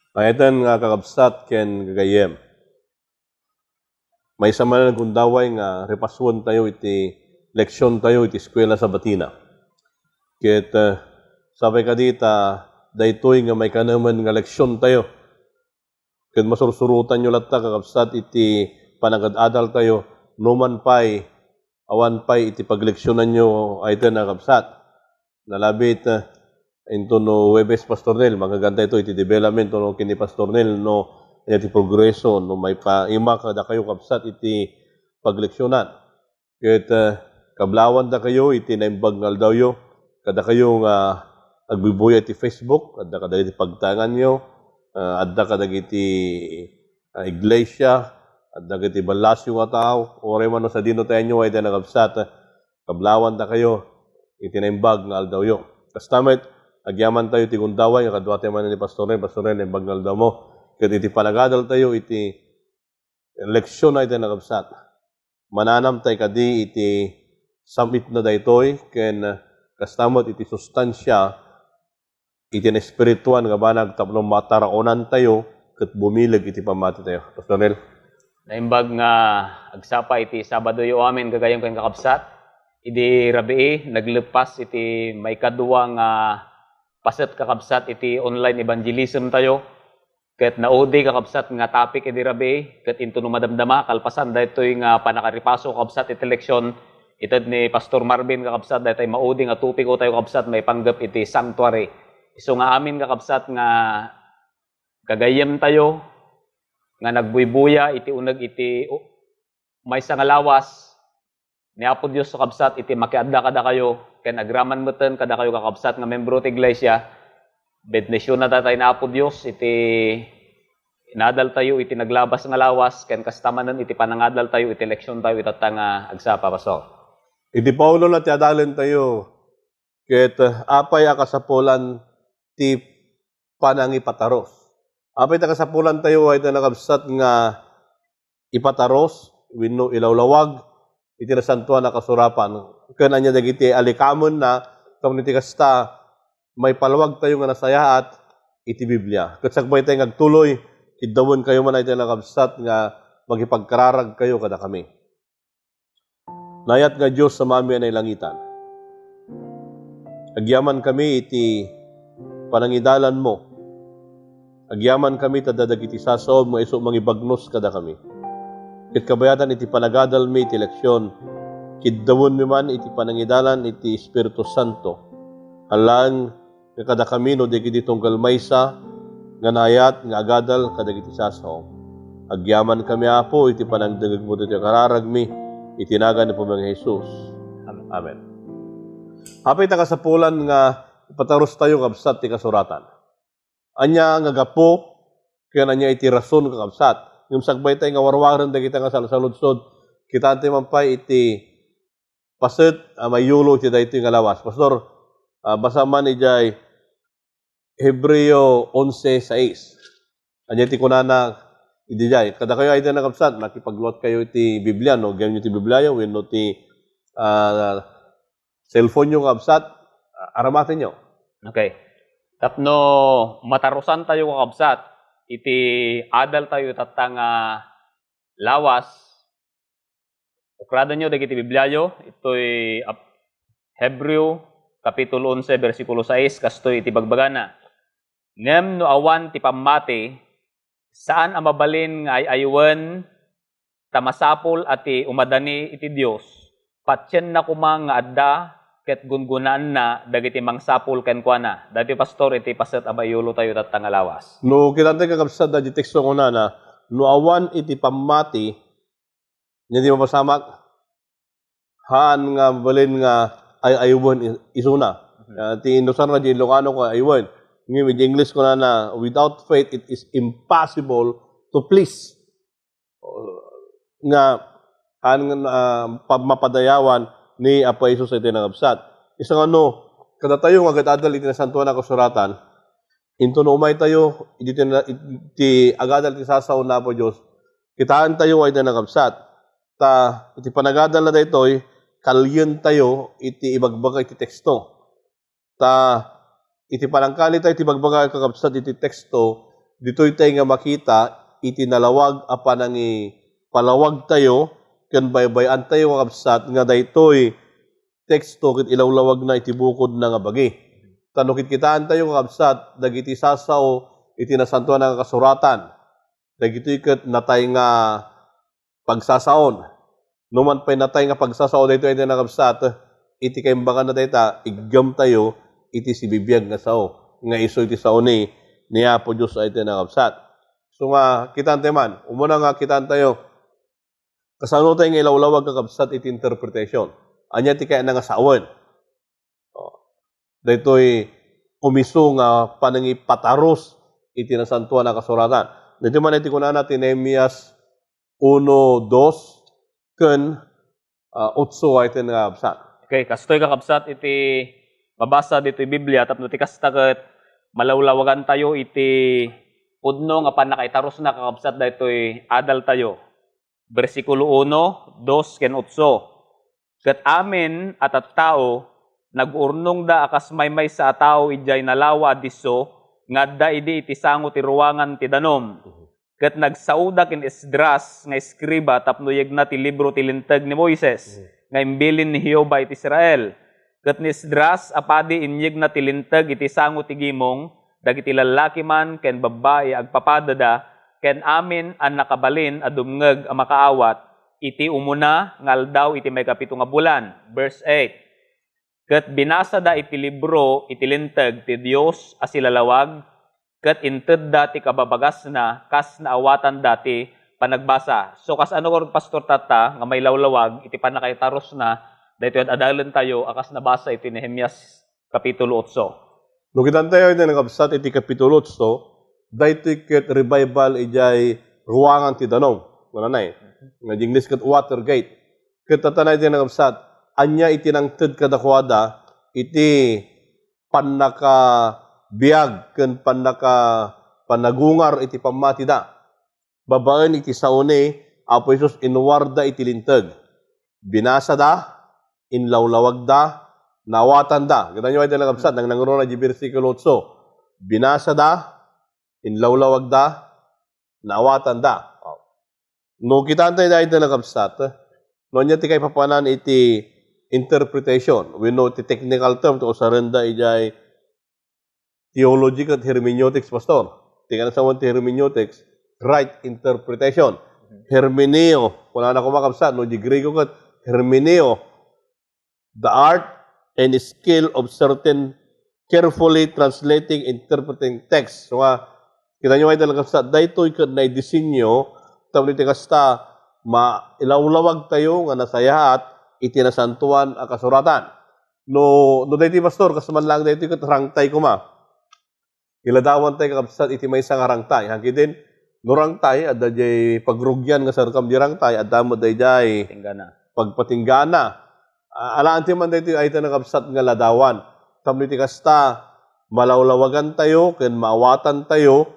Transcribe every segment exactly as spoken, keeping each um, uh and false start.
Kayatan nga kakabsat ken gagayyem. Maysa manen gundaway nga repasuen tayo iti leksion tayo iti eskuela Sabatina. Ket, eh, sapay kadi ta daytoy nga maikanemen nga leksion tayo. Ket masursurotanyo latta, kakabsat, iti panagad-adal tayo, numan pay, awan pay iti pagleksionanyo, ayten a kakabsat. Nalabit, eh, intono Huwebes, Pastor Nel, mangngeganta iti development, no, ken ni Pastor Nel, no, iti progreso, no, maipaima kadakayo, kabsat, iti pagleksionan. Ket, eh, kablawandakayo iti naimbag nga aldawyo, kadakayo nga agbubuya iti Facebook, adda kadagiti pagtaenganyo, eh, adda kadagiti, eh, iglesia, adda kadagiti ballasyo nga tao, uray man no sadino tayo, ayten a kakabsat, kablawandakayo iti naimbag nga aldawyo. Kasta met, agyamantayo iti gundaway nga kaduatayo manen ni Pastor Nel, Pastor Nel, naimbag nga aldawmo. Ket iti panagadaltayo iti leksion, ayten a kakabsat, mananamtay kadi iti sam-itna daytoy ken kasta met iti sustansia iti naespirituan nga banag tapno mataraonantayo ket bumileg iti pammatitayo. Pastor Nel? Naimbag nga agsapa iti Sabadoyo amin, gagayyem ken kakabsat. Idi rabii, naglepas iti maikadua nga paset, kakabsat, iti online evangelism tayo. Ket naudi, kakabsat, nga topic idi rabii, ket intono madamdama, kalpasan daytoy nga pannakaripaso, kakabsat, iti leksion, ited ni Pastor Marvin, kakabsat, daytoy maudi nga topiko tayo, kakabsat, maipanggep iti sanctuary. Isu nga amin, kakabsat, nga gagayyem tayo nga nagbuybuya iti uneg iti u-, maysa nga lawas ni Apo Dios, kakabsat, iti makiadda kadakayo, ken agraman metten kadakayo, kakabsat, nga membro ti iglesia. Bendisiona tayo ni Apo Dios iti inadal tayo iti naglabas nga lawas, ken kasta manen iti panangadal tayo iti leksion tayo itatta nga agsapa, Pastor. Iti Paulona ti adalen tayo, ket, eh, apay a kasapulan ti panangipataros? Apay ta kasapulan tayo ay ta nakabsat nga ipataros wenno ilawlawag iti Nasantoan a Kasurapan? Ken ania dagiti alikamen na tapno iti kasta, maipalawag tayo nga nasayaat iti Biblia. Ket sakbay tayo nga agtuloy, kiddawen kayo man ay ta nakabsat nga makipagkararag kayo kadakami. Naayat nga Dios, Amami a nailangitan, agyamankami iti panangidalanmo. Agyamankami ta adda dagiti sasaom nga isu mangibagnos kadakami. Ket kabayatan iti panagadalmi iti leksion, kiddawenmi man iti panangidalan iti Espiritu Santo. Alaen nga kadakami no dagiti tunggal maysa nga naayat nga agadal kadagiti sasaom. Agyamankami, Apo, iti panangdengngegmo ditoy kararagmi, iti nagan ni Panginoong Jesus. Amen. Amen. Apay ta kasapulan nga ipataros tayo, kabsat, ti kasuratan? Ania nga gapu ken ania iti rason, kakabsat? Ngem sakbay tayo nga warwaren dagita nga salsaludsod, kitaan tayo man pay iti paset a maiyulo iti daytoy nga lawas. Pastor, ah, basa man idiay Hebreo onse sais. Ania ti kunana idiay? Kadakayo ay ti nakabsat, makipagluat kayo iti Biblia, no? Agyamyo ti Bibliayo wenno ti, ah, cellphone-yo, kabsat, ah, aramatenyo. Okay. Tapno matarusan tayo, kakabsat, iti adal tayo tatta nga lawas, ukradanyo dagiti Bibliayo, itoy ap-, Hebreo, Kapitulo onse, bersikulo sais, kastoy iti bagbagana, "Ngem no awan ti pammati, saan a mabalin nga ay-aywen, ta masapul a ti umadani iti Dios, patienna koma nga adda ket gungunaenna dagiti mangsapul kenkuana." Daytoy, Pastor, iti paset a maiyulo tayo tatta nga lawas. No, kitaan tayo, kakabsat, daytoy teksto kunana, no awan iti pammati, ania ti mapasamak? Haan nga mabalin nga ay-aywen i-, isuna. Mhm. Ah, ti inusarna di Ilocano ko ay-aywen. Ngem iti English kunana, "Without faith, it is impossible to please." Nga, haan nga, ah, pa-, mapadayawan ni Apo Jesus iti nakabsat. Isu nga no, kadatayo nga agad-adal iti Nasantoan a Kasuratan, intono umay tayo, iti, iti agadal ti sasaon na Apo Dios, kitaan tayo ay da nakabsat. Ta, iti panagadal na daytoy, kalien tayo iti ibagbaga iti teksto. Ta, iti panangkali tayo iti ibagbaga, kakabsat, iti teksto, ditoy tayo nga makita iti nalawag a panangipalawag tayo ken baybay-an tayo, kakabsat, nga daytoy teksto ket ilawlawagna iti bukodna nga bagi. Ta no kitkitaan tayo, kakabsat, dagiti sasao iti Nasantoan a Kasuratan, dagitoy ket natay nga pagsasaon. No man pay natay nga pagsasao daytoy, ay nakabsat, iti kaimbagan na dayta, iggem tayo iti sibibiag nga sao, nga isu iti sao ni, ni Apo Dios ay nakabsat. So nga, kitaan tayo man, umuna nga kitaan tayo, kasano tayo nga ilawlawag, kakabsat, iti interpretation? Ania ti kayatna nga sawen? Oh. Daytoy umisu nga panangipataros iti Nasantoan a Kasuratan. Daytoy man iti kunana ti Nehemias uno, dos ken, ah, otso ay ti nakabsat. Okay, kastoy, kakabsat, iti mabasa ditoy Biblia, tapno ti kasta ket malawlawagan tayo iti pudno nga pannakaitarosna, kakabsat, daytoy adal tayo. Bersikulo uno, dos ken otso. Ket amin a tattao, nag-urnongda a kas maymaysa a tao idiay nalawa a disso nga adda idi iti sango ti ruangan ti danum. Ket nagsaoda ken Esdras nga eskriba tapno yegna ti libro ti Linteg ni Moises, nga imbilin ni Jehovah iti Israel. Ket ni Esdras a padi inyegna ti Linteg iti sango ti gimong, dagiti lallaki man ken babbai a agpapadada, ken amin a nakabalin a dumngeg a makaawat, iti umuna nga aldaw iti maikapito nga bulan. Verse eight. Ket binasada iti libro iti Linteg ti Dios a silalawag, ket intedda ti kababagasna kas naawatanda ti panagbasa. So, kas ano, Pastor, tatta nga mailawlawag iti pannakaitarusna daytoy ad-adalentayo a kas nabasa iti Nehemias Kapitulo otso. No kitantayo iti nakabsat iti Kapitulo otso, daytoy ket revival idiay ruangan ti danum. Kunana, eh, nga di English ket Watergate. Ket tatta iti nakabsat, ania iti nangted kadakuada iti pannakabiag ken pannaka-, pannagungar iti pammatida. Babaen iti sao ni Apo Jesus, inwarda iti Linteg. Binasada, inlawlawagda, naawatanda. Kita nyo, ay talaga, kabsat, nang nangruna di bersikulo otso. Binasada, inlawlawagda, naawatanda. No, kitaan tayo dahil talaga, kabsat, no, anya ti kaipapanan iti interpretation, wenno ti technical term, ti usarenda ijay theology ket hermeneutics, Pastor. Ti kanasawan ti hermeneutics, right interpretation. Hermeneo, kunana koma, kabsat, no, di Griego ket hermeneo, the art and skill of certain carefully translating, interpreting text. So nga, kita nyo nga iti nakabsat, daytoy ket naidisenyo, tapno iti kasta, mailawlawag tayo nga nasayaat iti nasantuan a kasuratan. No, no daytoy, Pastor, kas man lang daytoy ket rangtay koma. Iladawan tayo, kakabsat, iti maysa nga rangtay. Hangkidin, no rangtay, adda jay pagrugian nga sarkam di rangtay, adda met dayjay Tinggana. Pagpatinggana. A-, alaan ti man daytoy ay ta nakabsat nga ladawan. Tapno iti kasta, malawlawagan tayo ken maawatan tayo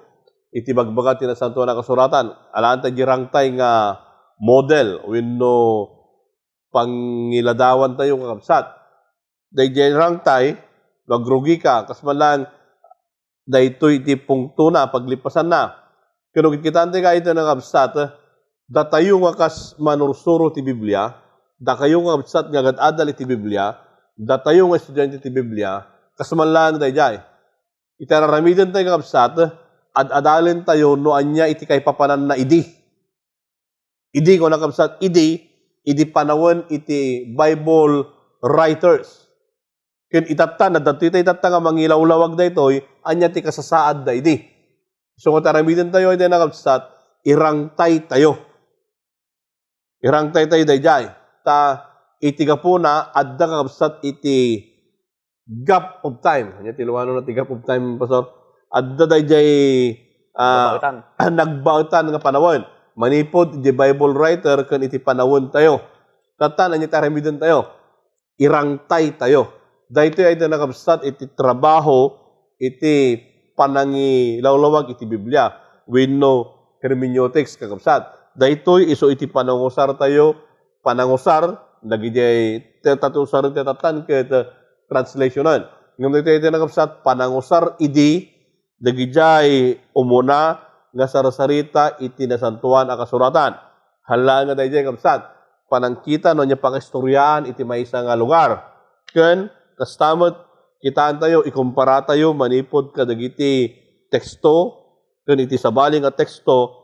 iti bagbaga ti Nasantoan a Kasuratan. Alaan tayo di rangtay nga model wenno pangiladawan tayo, kakabsat. Dayjay rangtay, no agrugi ka, kas man lang daytoy iti pungtona, paglipasanna. Ken no kitkitaantayo nga iti nakabsat, datayo nga kas manursuro ti Biblia, dakayo nga kabsat nga agad-adal iti Biblia, datayo nga estudiante ti Biblia, kas man lang dayjay. Iti ar-aramidentayo nga kabsat, ad-adalentayo no ania iti kaipapananna idi. Idi, kuna kabsat, idi, idi panawen iti Bible writers. Ken itatta, nadatoy ta itatta nga mangilawlawag daytoy, ania ti kasasaadda idi. So, nga aramidentayo, iti nakabsat, irangtay tayo. Irangtay tayo dayjay. Ta, iti gapuna, adda kakabsat iti gap of time. Ania ti Ilocano na ti gap of time, Pastor? Adda dayjay, ah, nagbaetan. Nagbaetan nga panawen. Manipud iti Bible writer ken iti panawen tayo. Tatta, ania ti aramiden tayo? Irangtay tayo. Daytoy ay nakabsat iti trabaho iti panangilawlawag iti Biblia wenno hermeneutics, kakabsat. Daytoy isu iti panangusar tayo, panangusar, dagiti, ti, ti usar ti tattan ket, eh, translationan. Ngem daytoy iti nakabsat, panangusar idi, dagijay umuna nga sarsarita iti Nasantoan a Kasuratan. Hala nga dayjay, kabsat, panangkita no ania pangaistoriaan iti maysa nga lugar. Ken, kasta met, kitaan tayo, ikumpara tayo manipud kadagiti teksto, ken iti sabali nga teksto,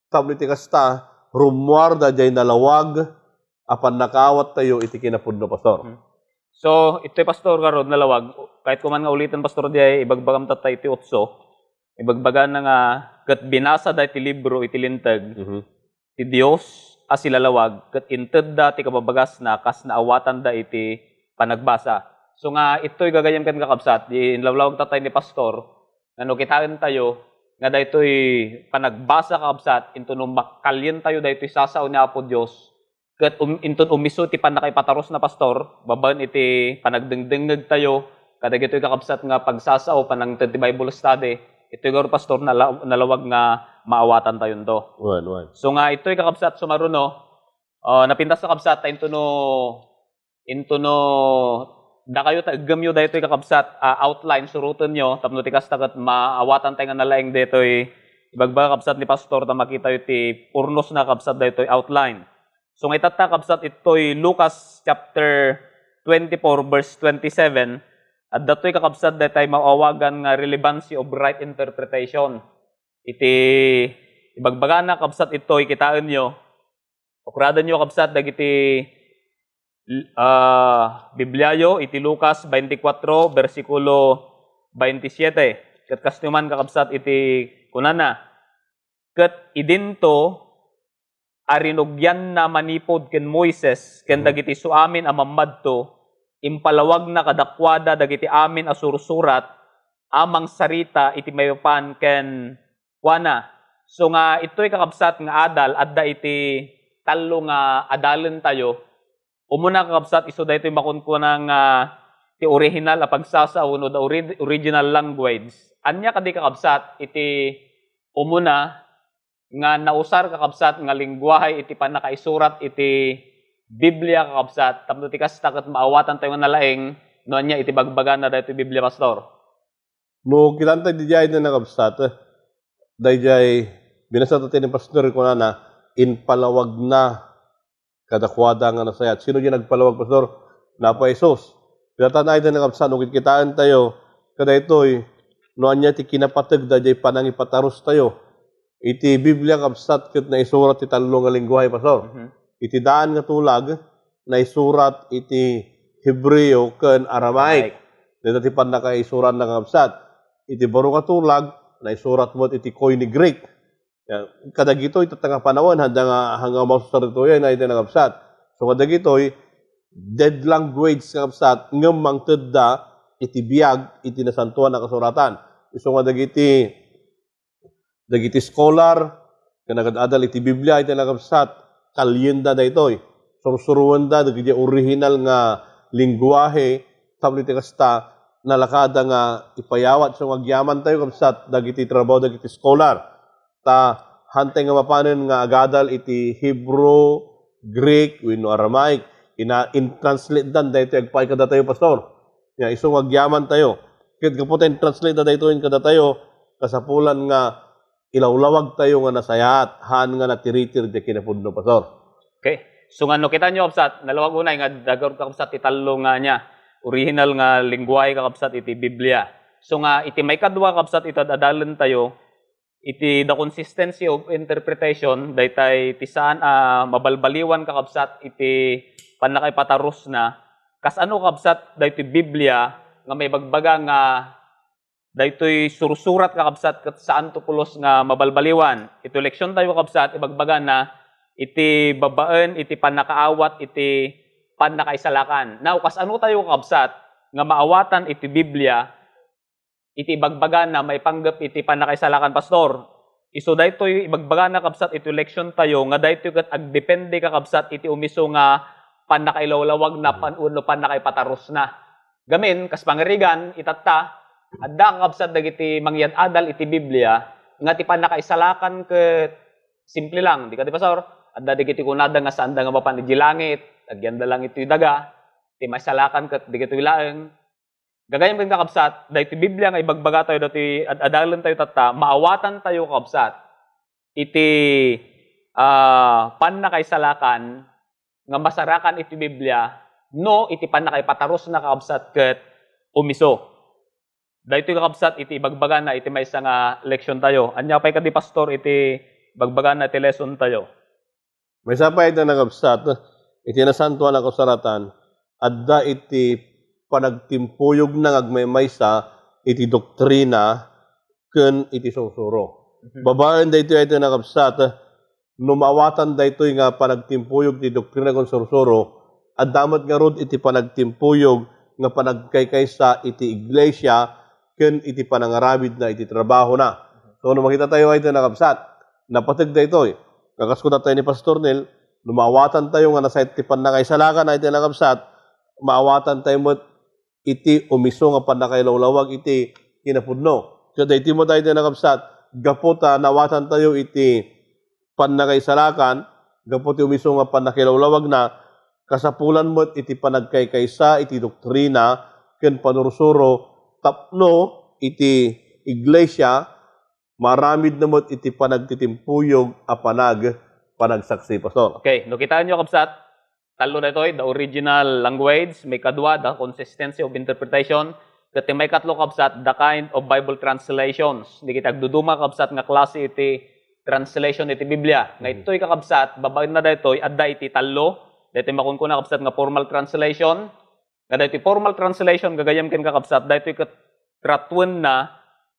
tapno iti kasta, rummuar dayjay nalawag a pannakaawat tayo iti kinapudno, Pastor. Hmm. So, itoy, Pastor, garud nalawag, kayatko man nga uliten, Pastor, diay ibagbagam tatta iti otso, ibagbagana nga, ket binasada iti libro iti Linteg, Mhm. ti Dios a silalawag, ket intedda ti kababagasna kas naawatanda iti panagbasa. So nga, itoy gagayyem ken kakabsat, di inlawlawag tatta ni Pastor, nga no kitaentayo nga daytoy panagbasa, kakabsat, inton no makalientayo daytoy sasao ni Apo Dios, ket um-, inton umisu ti pannakaipatarusna, Pastor, babaen iti panagdengdengngegtayo kadagitoy kakabsat nga pagsasao, panangted ti Bible study, itoy garo, Pastor, nala-, nalawag nga maawatantayonto. Wen, wen. So nga itoy kakabsat, sumaruno, ah, napintas kakabsat, ta inton no Inton no dakayo ta iggemyo daytoy kakabsat a outline, surotenyo tapno ti kasta ket maawatan tayo nga nalaing daytoy Ibagbaga, kabsat, ni Pastor, ta makitayo ti purnosna, kabsat, daytoy outline. So, nga itatta, kabsat, itoy Lucas chapter twenty-four, verse twenty-seven, adda toy, kakabsat, daytay maawagan nga relevancy of right interpretation. Iti ibagbagana, kabsat, itoy, kitaenyo, ukradenyo, kabsat, dagiti, ah, Bibliayo iti Lucas twenty-four, bersikulo twenty-seven. Ket kastoy man, kakabsat, iti kunana, "Ket idinto a rinugianna manipud ken Moises ken Mhm. dagiti suamin a mammadto, impalawagna kadakuada dagiti amin a sursurat a mangsarita iti maipapan ken kuana." So nga, itoy, kakabsat, nga adal, adda iti tallo nga adalentayo. Umuna, kakabsat, isu daytoy makunkuna nga ti original a pagsasao wenno the ori-, original language. Ania kadi, kakabsat, iti umuna nga nausar, kakabsat, nga lengguahe iti pannakaisurat iti Biblia, kakabsat, tapno ti kasta ket maawatantayo nga nalaing no ania iti bagbagana daytoy Biblia, Pastor? No, kitaentayo diay, iti nakabsat, daydiay binasa tayo ni Pastor, kunana, "Impalawagna kadakuada nga nasayaat." Sino diay nagpalawag, Pastor? Apo Jesus. Kitaentayo, iti nakabsat, no, kitaentayo kadaytoy, no ania ti kinapateg daydiay panangipatarustayo. Iti Biblia, kabsat, ket naisurat ti tallo nga lengguahe, Pastor. Mhm. Iti daan nga tulag, naisurat iti Hebreo ken Aramaic. Aramaic. Dayta ti pannakaisuratna, kakabsat. Iti baro nga tulag, naisurat met iti Koine Greek. Ya, kadagitoy, tatta nga panawen, handa nga, handa nga mausar ditoy, iti nakabsat. So, kadagitoy, dead language, kakabsat, ngem mangtedda iti biag iti Nasantoan a Kasuratan. Isu nga dagiti dagiti scholar nga nagad-adal iti Biblia, iti nakabsat, kalienda daytoy. Sursuroenda dagiti original nga lengguahe, tapno iti kasta, nalakada nga ipayawat. So, nga agyamantayo, kabsat, dagiti trabaho dagiti scholar. Ta, hantay nga mapanen nga agadal iti Hebrew, Greek, wenno Aramaic. Ina-, in-translate dan daytoy agpaay kadatayo, Pastor. Nya, isu nga agyamantayo. Ket gapu ta in-translate da daytoy kadatayo, kasapulan nga ilawlawagtayo nga nasayaat, haan nga natiritir ti kinapudno, Pastor. Okay. So nga no kitaenyo, kabsat, nalawag unay nga dagarut, kakabsat, ti tallo nga ania, original nga lengguahe, kakabsat, iti Biblia. So nga iti maikadua, kabsat, iti ad-adalentayo, iti the consistency of interpretation, daytay ti saan a mabalbaliwan, kakabsat, iti pannakaipatarusna. Kasano, kabsat, daytoy Biblia nga maibagbaga nga daytoy sursurat, kakabsat, ket saan to pulos nga mabalbaliwan. Iti leksiontayo, kakabsat, ibagbagana iti babaen iti pannakaawat iti pannakaisalakan. Now, kasano tayo, kakabsat, nga maawatan iti Biblia iti ibagbagana maipanggep iti pannakaisalakan, Pastor? Isu daytoy ibagbagana, kabsat, iti leksiontayo nga daytoy ket agdepende, kakabsat, iti umisu nga pannakailawlawagna pan-, wenno pannakaipatarusna. Gamin, kas pangarigan, itatta, adda, kakabsat, dagiti mangyad-adal iti Biblia nga ti pannakaisalakan ket simple lang, di kadi, Pastor? Adda dagiti kunada nga saanda nga mapan idiay langit, agyanda lang itoy daga, ti maisalakan ket dagitoy laeng. Gagayem ken, kakabsat, daytoy Biblia nga ibagbagatayo, daytoy ad-adalentayo tatta, maawatantayo, kakabsat, iti, ah, pannakaisalakan nga masarakan iti Biblia no iti pannakaipatarusna, kakabsat, ket umiso. Daytoy, kakabsat, iti ibagbagana iti maysa nga leksiontayo. Ania pay kadi, Pastor, iti ibagbagana iti lessontayo? Maysa pay iti nakabsat, iti Nasantoan a Kasuratan, adda iti panagtimpuyog nga agmaymaysa iti doktrina ken iti sursuro. Mhm. Babaen daytoy, iti nakabsat, no maawatan daytoy nga panagtimpuyog ti doktrina ken sursuro, adda met ngarud iti panagtimpuyog nga panagkaykaysa iti iglesia ken iti panangaramidna iti trabahona. So, no makitatayo, iti nakabsat, napateg daytoy. Nga kas kunatayo ni Pastor Nel, no maawatantayo nga nasayaat ti pannakaisalakan, iti nakabsat, maawatantayo met iti umiso nga pannakailawlawag iti kinapudno. Ket daytoy met, iti nakabsat, gapu ta naawatantayo iti pannakaisalakan, gapu ti umiso nga pannakailawlawagna, kasapulan met iti panagkaykaysa iti doktrina ken panursuro tapno iti iglesia maaramidna met iti panagtitimpuyog a panag-, panagsaksi, Pastor. Okay, no kitaenyo, kabsat, tallo daytoy, the original language, maikadua, the consistency of interpretation, ket ti maikatlo, kabsat, the kind of Bible translations. Dagiti agduduma, kabsat, nga klase iti translation iti Biblia. Nga Mhm. Itoy, kakabsat, babaenna daytoy, adda iti tallo. Daytoy makunkuna, kabsat, nga formal translation, nga daytoy formal translation, gagayyem ken kakabsat, daytoy ket ratuenna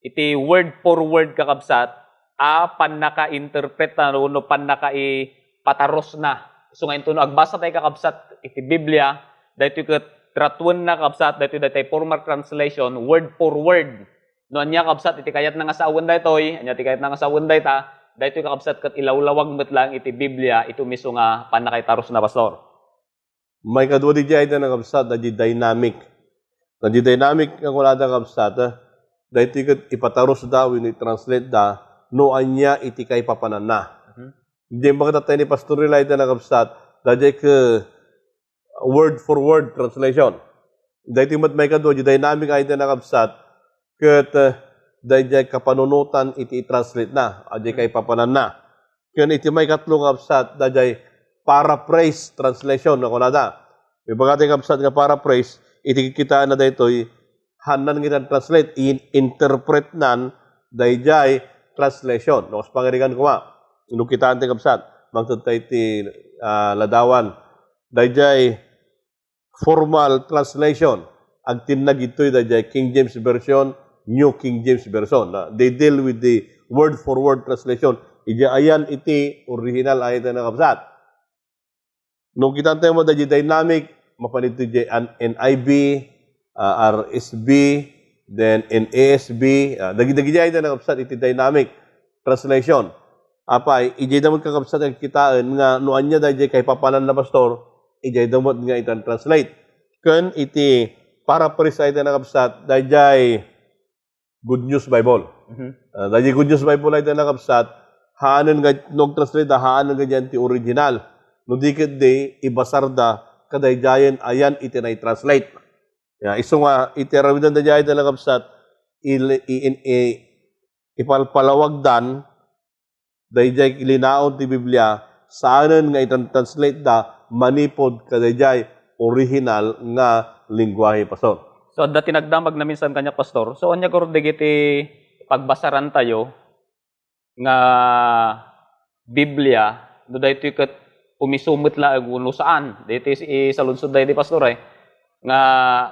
iti word for word, kakabsat, a pannaka-interpretna wenno pannakaipatarusna. Isu nga intono agbasa tayo, kakabsat, iti Biblia, daytoy ket ratuenna, kakabsat, daytoy, daytoy formal translation, word for word. No ania, kabsat, iti kayatna nga sawen daytoy, ania ti kayatna nga sawen dayta, daytoy, kakabsat, ket ilawlawag met laeng iti Biblia, iti umiso nga pannakaitarusna, Pastor. Maikadua, didiay, ita, nakabsat, daydiay dynamic. Daydiay dynamic nga kunada, kabsat, ah, daytoy ket ipatarusda wenno i-translate da no ania iti kaipapananna. Mhm. Diay bakit tayo ni Pastor Rilay, ita, nakabsat, daydiay ket word for word translation. Daytoy met maikadua, diay dynamic, ita, nakabsat, ket, ah, daydiay kapanunotan iti i-translate na, a diay Mhm. kaipapananna. Ken iti maikatlo nga kabsat, daydiay paraphrase translation nga kunada. Ibaga ti kabsat nga paraphrase, iti kitaenna daytoy, haannan nga itan translate, in-, interpretnan daydiay translation. No, kas pangirigan koma, no kitaen ti kabsat, mangted tayo ti, ah, ladawan. Daydiay formal translation. Agtinnag ditoy daydiay King James Version, New King James Version. Ah, they deal with the word for word translation. Idiay ayan iti original, ay, ita, nakabsat. No, kitan tayo mo, daydiay dynamic, mapan iti diay an-, N I V, ah, R S V, then N A S B, ah, dagi-, dagidiay, ita, nakabsat iti dynamic translation. Apay, idiay da met, kakabsat, nga kitaen nga no ania daydiay kaipapananna, Pastor, idiay da met nga itan translate. Ken iti paraphrase, ay, ita, nakabsat, daydiay Good News Bible. Mhm. Ah, daydiay Good News Bible, ay, ita, nakabsat, haanen nga, no ag-translate da, haanen nga diay ti original. No di ketdi, ibasar da kadaydiayen ayan iti nai-translate. Ya, isu nga, iti arawidan daydiay, ay, ita, nakabsat, il-, i-, in-, i-, ipalpalawagdan daydiay linaon ti Biblia, saanen nga itan-, translate da manipud kadaydiay original nga lengguahe, Pastor. So, adda ti nagdamag naminsan kaniak, Pastor. So, ania gayam dagiti pagbasaran tayo nga Biblia, no daytoy ket umisu met laeng wenno saan. Daytoy is-, isaludsod daydi, Pastor, eh. Nga,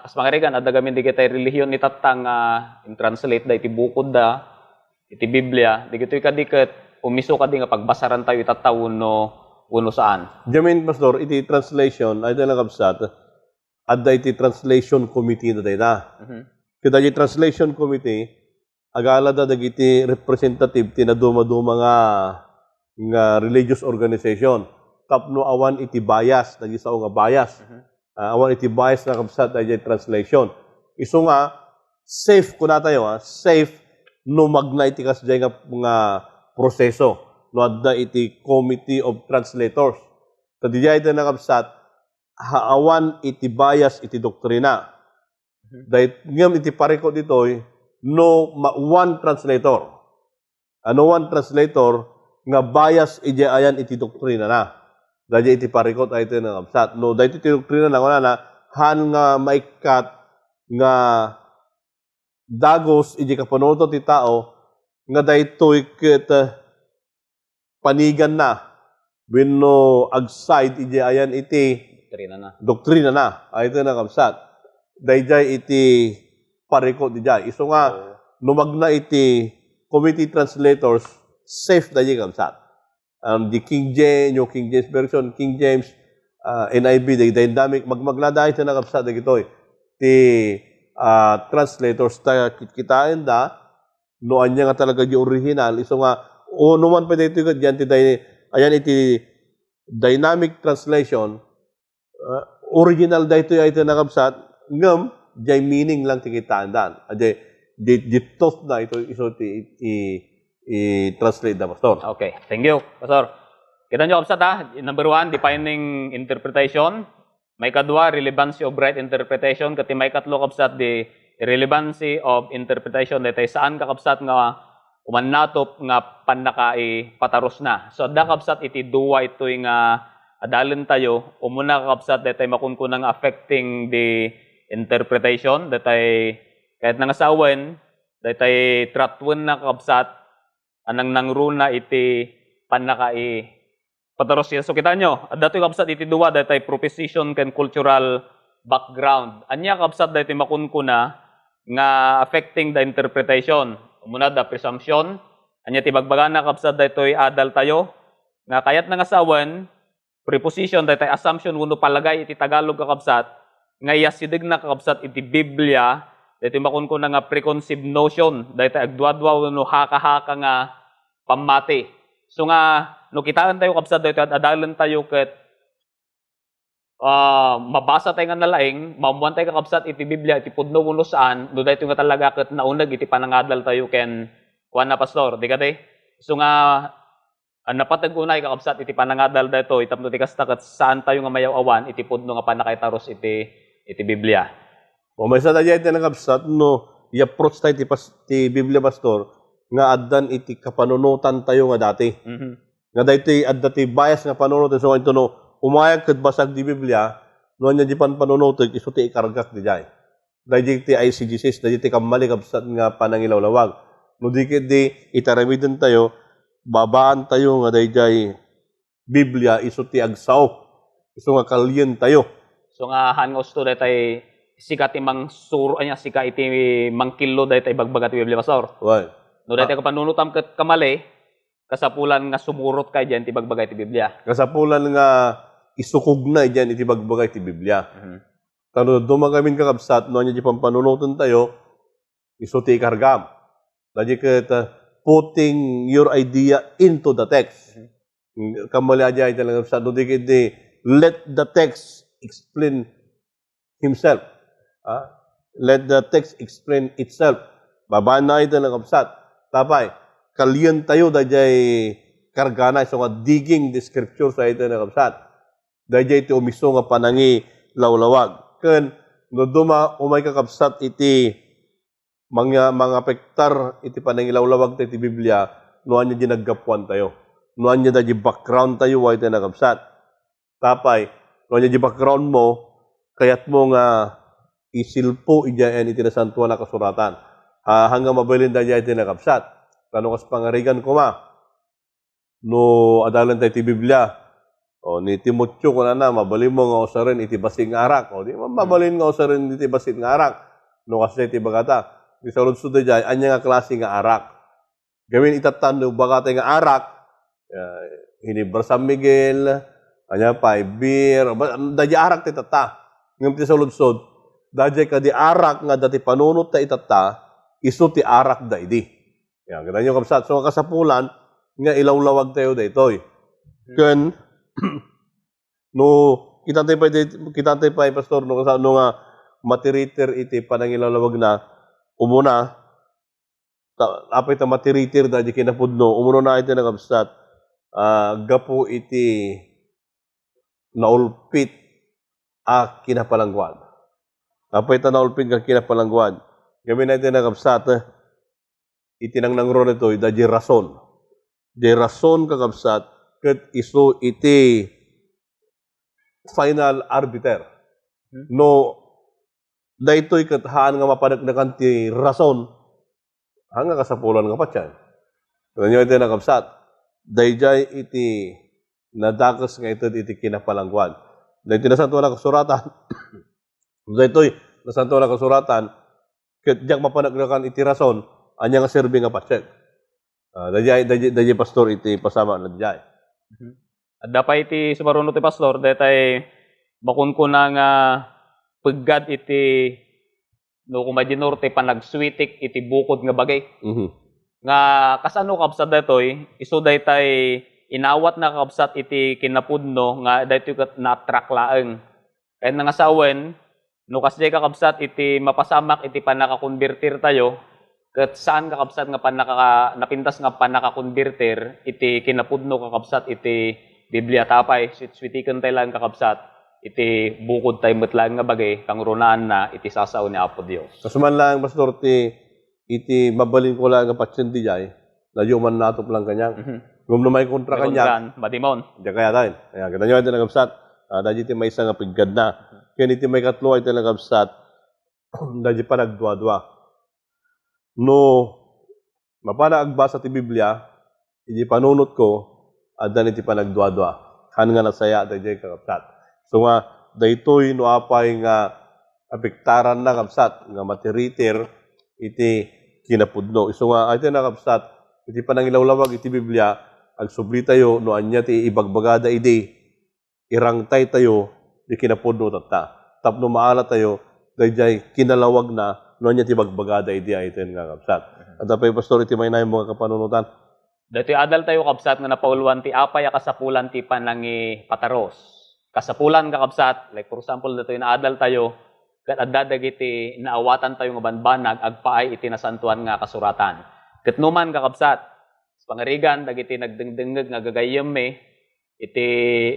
kas pangarigan, adda gamin dagiti relihiyon ni tatta nga in-translate da iti bukodda, iti Biblia, dagitoy kadi ket umisu kadi nga pagbasaran tayo itatta wenno, wenno saan? Diay amin, Pastor, iti translation, ay, ita, nakabsat, adda iti translation committee na dayta. Mhm. Ket daydiay translation committee, agalada dagiti representative ti nadumaduma nga, nga religious organization tapno awan iti bias, dagiti sao nga bias. Mhm. Ah, awan iti bias nga kabsat daydiay translation. Isu nga, safe, kunatayo, ah, safe no magna iti kasdiay nga, nga proseso, no adda iti Committee of Translators. Ta didiay ita nakabsat, ha, awan iti bias iti doktrina. Mhm. Dayt-, ngem iti parikut ditoy, no ma-, one translator. Ano, one translator nga bias idiay ayan iti doktrinana. Daydiay iti parikut, ay, ita nakabsat. No, daytoy iti doktrinana, kunana, haan nga maikkat nga dagus iti kapanunotan ti tao nga daytoy ket, eh, paniganna wenno ag-side idiay ayan iti doktrinana. Doktrinana. Ay, ita nakabsat. Daydiay iti parikut idiay. Isu nga, oo, no magna iti committee translators, safe daydiay, kabsat. Um, di King James, New King James Version, King James, ah, N I V, di Dynamic, magmagna dayta nakabsat dagitoy. Ti, ah, translators ta kit-, kitaen da, no ania nga talaga di original, isu nga, o no man pay daytoy ket diyan ti dy-, ayan iti dynamic translation, ah, original daytoy ay ita nakabsat, ngem diay meaning lang ti kitaen dan. Ah, diay, di, di thought na ito, isu ti i, i, i-translate da, Pastor. Okay, thank you, Pastor. Kita nyo, kabsat, ha? Number one, defining interpretation. Maikadua, relevancy of right interpretation. Ket ti maikatlo, kabsat, the relevancy of interpretation. Daytoy saan, kakabsat, nga umannatop nga pannakaipatarusna. So, adda, kabsat, iti dua itoy nga adalentayo. Umuna, kakabsat, daytoy makunkuna nga affecting the interpretation, daytoy kayatna nga sawen, daytoy tratuenna, kakabsat, a nangnangruna iti pannakaipatarus. So, kitaenyo, adda toy, kabsat, iti dua, daytoy proposition ken cultural background. Ania, kabsat, daytoy makunkuna nga affecting the interpretation? Umuna, adda presumption. Ania ti bagbagana, kabsat, daytoy adaltayo? Nga kayatna nga sawen, preposition, daytoy assumption wenno palagay iti Tagalog, kakabsat, nga iyasidegna, kakabsat, iti Biblia, daytoy makunkuna nga preconceived notion, daytoy agduadua wenno haka-haka nga pammati. So nga, no kitaentayo, kabsat, daytoy ad-adalentayo ket, ah, mabasa tayo nga nalaing, maammuan tayo, kakabsat, iti Biblia, iti pudno wenno saan, no daytoy nga talaga ket nauneg iti panangadaltayo ken kuana, Pastor, di kadi? So nga, ah, napateg unay, kakabsat, iti panangadal daytoy, tapno ti kasta ket saantayo nga mayaw-awan iti pudno nga pannakaitarus iti, iti Biblia. O, maysa daydiay ti nakabsat no i-approach tayo ti pas-, ti Biblia, Pastor, nga addan iti kapanunotantayo nga dati. Mhm. Nga daytoy adda ti bias nga panunot, isu nga intono, umayag ket basag ti Biblia, no ania di panpanunotek, isu ti ikargak didiay. Daydiay ti eisegesis, daydiay ti kammali, kabsat, nga panangilawlawag. No di ketdi, iti aramidentayo, babaantayo nga daydiay Biblia isu ti agsao, isu nga kalientayo. So nga, haan nga usto, daytay sika ti mangsuro, ania, sika iti mangkillo daytay ibagbaga ti Biblia, Pastor. Wen. No daytay kapanunotam ket kamali, kasapulan nga sumurotka idiay ti ibagbaga ti Biblia. Kasapulan nga isukogna idiay ti ibagbaga ti Biblia. Mhm. Ta no dadduma ngamin, kakabsat, no ania di pampanunotentayo, isu ti ikargam. Daydiay ket, uh, putting your idea into the text. Mhm. Kammali diay, kakabsat, no di ket di, let the text explain himself. Ah? Let the text explain itself. Babaanna, kakabsat. Tapay, kalientayo daydiay kargana, isu nga digging the scriptures, kakabsat. Daydiay ti umisu nga panangilawlawag. Ken, no dadduma, umay, kakabsat, iti manga-, mangapektar iti panangilawlawagtayo iti Biblia, no ania di naggapuantayo. No ania daydiay backgroundtayo, kakabsat. Tapay, no ania di backgroundmo, kayatmo nga isilpo idiay iti Nasantoan a Kasuratan. Ha, haan nga mabalin daydiay, kakabsat. Ta no kas pangarigan koma, no adalentayo ti Biblia, o, ni Timoteo, kunana, mabalinmo nga usaren iti bassit nga arak. O, di, ma-, mabalin nga usaren iti bassit nga arak. No kasdiay ti ibagata, ti saludsod daydiay, ania nga klase nga arak? Gamin itatta, no ibagatayo nga arak, ah, Ginebra San Miguel, ania pay, beer, ba-, daydiay arak ti itatta. Ngem ti saludsod, daydiay kadi arak nga adda ti panunotta itatta, isu ti arak daydi. Yan, kitaenyo, kabsat. So, kasapulan nga ilawlawagtayo daytoy. Ken, no, kitaentayo pay, kitaentayo pay, Pastor, no, kasano nga matiritir iti panangilawlawagna, umuna, ta-, apay ta matiritir daydiay kinapudno, umuna, iti nakabsat, ah, gapu iti naulpit a kinapalangguad. Apay ta naulpit nga kinapalangguad? Gamin iti nakabsat, eh, iti nangnangruna ditoy, daydiay rason. Daydiay rason, kakabsat, ket isu iti final arbiter. Hmm. No, daytoy ket haan nga mapaneknekan ti rason, haan nga kasapulan nga patien. Kitaenyo iti nakabsat, daydiay iti nadakes nga ited iti kinapalangguad. Daytoy Nasantoan a Kasuratan, daytoy Nasantoan a Kasuratan, ket diak mapaneknekan iti rason, ania nga serbi nga patien? Ah, daydiay, daydiay, daydiay, Pastor, iti pasamak daydiay. Mhm. Adda pay ti sumaruno ti Pastor, daytay makunkuna nga peggad iti, no, koma iti norte, panagsweetik iti bukod nga bagi. Mhm. Nga kasano, kabsat, daytoy? Isu daytay inawatna, kakabsat, iti kinapudno nga daytoy ket na-attract laeng. Kayatna nga sawen, no kasdiay, kakabsat, iti mapasamak iti pannakakonbertirtayo, ket saan, kakabsat, nga pannaka-, napintas nga pannakakonbertir iti kinapudno, kakabsat, iti Biblia. Tapay, swit-, sweetikentayo laeng, kakabsat, iti bukodtayo met laeng nga bagi, kangrunaanna iti sasao ni Apo Dios. Kasu man laeng, Pastor, ti iti mabalinko laeng nga patien daydiay, Daydi man natuplan kaniak. Mhm. Ngem no maikontra kaniak, Maikontra, madimon. Diak kayat. Ayan, kita nyo, ay, iti nagabsat. Ah, daydi ti maysa nga piggadna. Ken iti maikatlo, ay, iti nagabsat. Daydi panagduadua. No, mapana agbasa ti Biblia, iti panunotko, addan iti panagduadua. Haan nga nasaya daydiay, kakabsat. So nga, daytoy no apay nga apektaranna, kabsat, nga matiritir iti kinapudno. Isu nga, ay, iti nakabsat, iti panangilawlawag iti Biblia, agsublitayo no ania ti ibagbagada idi, irangtaytayo di kinapudno tatta. Tapno maalatayo, daydiay kinalawagna no ania ti bagbagada idi, ay, iti nga, kabsat. Adda pay, Pastor, iti maynaymo nga kapanunotan? Daytoy adaltayo, kabsat, nga napauluan ti apay a kasapulan ti panangipataros. Kasapulan, kakabsat, like, for example, daytoy nga adaltayo, ket adda dagiti naawatantayo nga banbanag agpaay iti Nasantoan nga Kasuratan. Ket numan, kakabsat, pangarigan dagiti nagdengdengngeg nga gagayyemmi, iti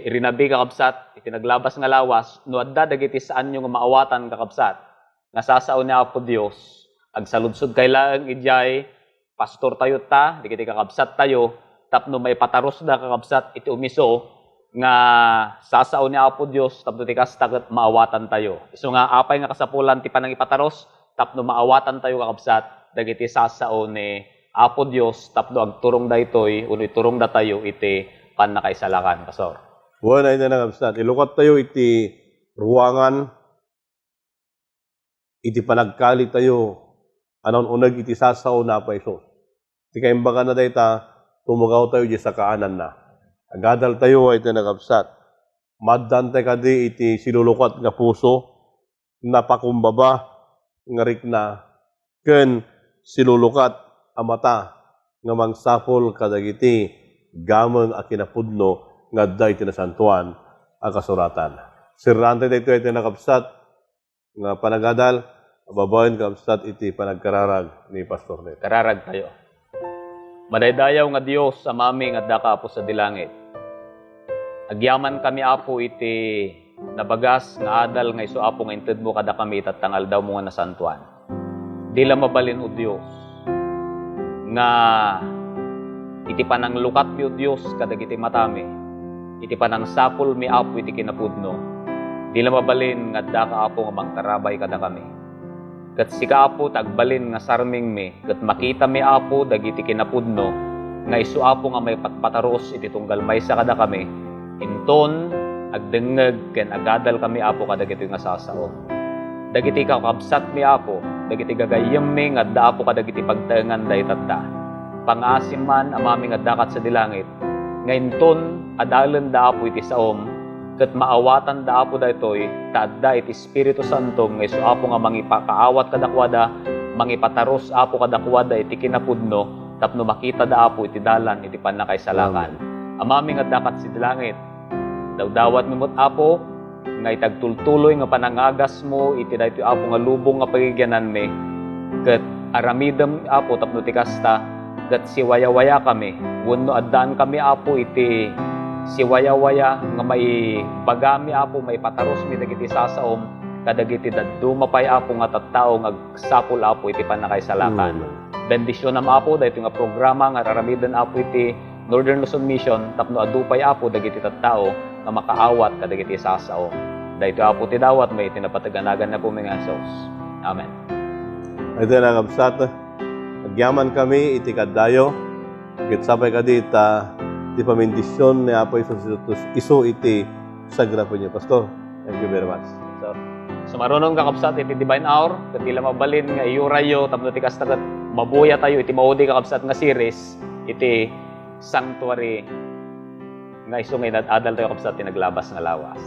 rinabi, kakabsat, iti naglabas nga lawas, no adda dagiti saanyo nga maawatan, kakabsat, nga sasao ni Apo Dios, agsaludsodkay laeng idiay pastortayo ta, dagiti kakabsattayo, tapno maipatarusda, kakabsat, iti umiso nga sasao ni Apo Dios, tapno ti kasta ket maawatantayo. Isu nga, apay nga kasapulan ti panangipataros, tapno maawatantayo, kakabsat, dagiti sasao ni Apo Dios, tapno agturong daytoy, wenno iturongdatayo iti pannakaisalakan, Pastor. Wen, ay, iti nakabsat. Ilukattayo iti ruangan, iti panagkalitayo a naun-uneg iti sasao ni Apo Jesus. Ti kaimbaganna dayta, tumugawtayo iti sakaananna. Agadaltayo, ay, iti nakabsat. Maaddantay kadi iti silulukat nga puso, napakumbaba nga rikna, ken silulukat a mata nga mangsapul kadagiti gameng a kinapudno nga adda iti Nasantoan a Kasuratan. Serrantay daytoy iti nakabsat nga panagadal, babaen, kabsat, iti panagkararag ni Pastor Ned. Kararagtayo. Madaydayaw nga Dios, Amami nga addaka, Apo, sadi langit. Agyamankami, Apo, iti nabagas nga adal nga isu, Apo, nga intedmo kadakami itatta nga aldawmo nga nasantoan. Di la mabalin, O Dios, nga iti pananglukatmi, O Dios, kadagiti matami, iti panangsapulmi, Apo, iti kinapudno, di la mabalin nga addaka, Apo, nga mangtarabay kadakami. Ket sika, Apo, ti agbalin nga sarmingmi, ket makitami, Apo, dagiti kinapudno nga isu, Apo, nga maipatpatarus iti tunggal maysa kadakami, inton agdengngeg ken agadalkami, Apo, kadagitoy nga sasaom. Dagiti kakabsatmi, Apo, dagiti gagayyemmi nga adda, Apo, kadagiti pagtaengan daytatta, pangaasim man, Amami nga addakat sadi langit, nga inton adalenda, Apo, iti saom, ket maawatanda, Apo, daytoy, ta adda iti Espiritu Santo nga isu, Apo, nga mangipakaawat kadakuada, mangipatarus, Apo, kadakuada iti kinapudno, tapno makitada, Apo, iti dalan iti pannakaisalakan. Amen. Amami nga addakat sadi langit, dawdawatmi met, Apo, nga iti agtultuloy nga panangagasmo iti daytoy, Apo, nga lubong nga pagigyananmi, ket aramidem, Apo, tapno ti kasta, ket siwayawayakami, wenno addaankami, Apo, iti siwayawaya nga maibagami, Apo, maipatarusmi dagiti sasaom kadagiti dadduma pay, Apo, nga tattao nga agsapul, Apo, iti pannakaisalakan. Amen. Bendisionam, Apo, daytoy nga programa nga ar-aramiden, Apo, iti Northern Luzon Mission tapno adu pay, Apo, dagiti tattao nga makaawat kadagiti sasaom. Daytoy, Apo, ti dawatmi iti napateg a nagan ni Apomi nga Jesus. Amen. Iti nakabsat, agyamankami iti kaddayo, ket sapay kadi ta ti pamindision ni Apo Jesus isu iti sagrapinyo. Pastor, thank you very much. So, sumarunon, kakabsat, iti Divine Hour, ket di la mabalin nga iyurayyo tapno ti kasta ket mabuyatayo iti maudi, kakabsat, nga series iti sanctuary nga isu nga inad-adaltayo, kakabsat, ti naglabas nga lawas.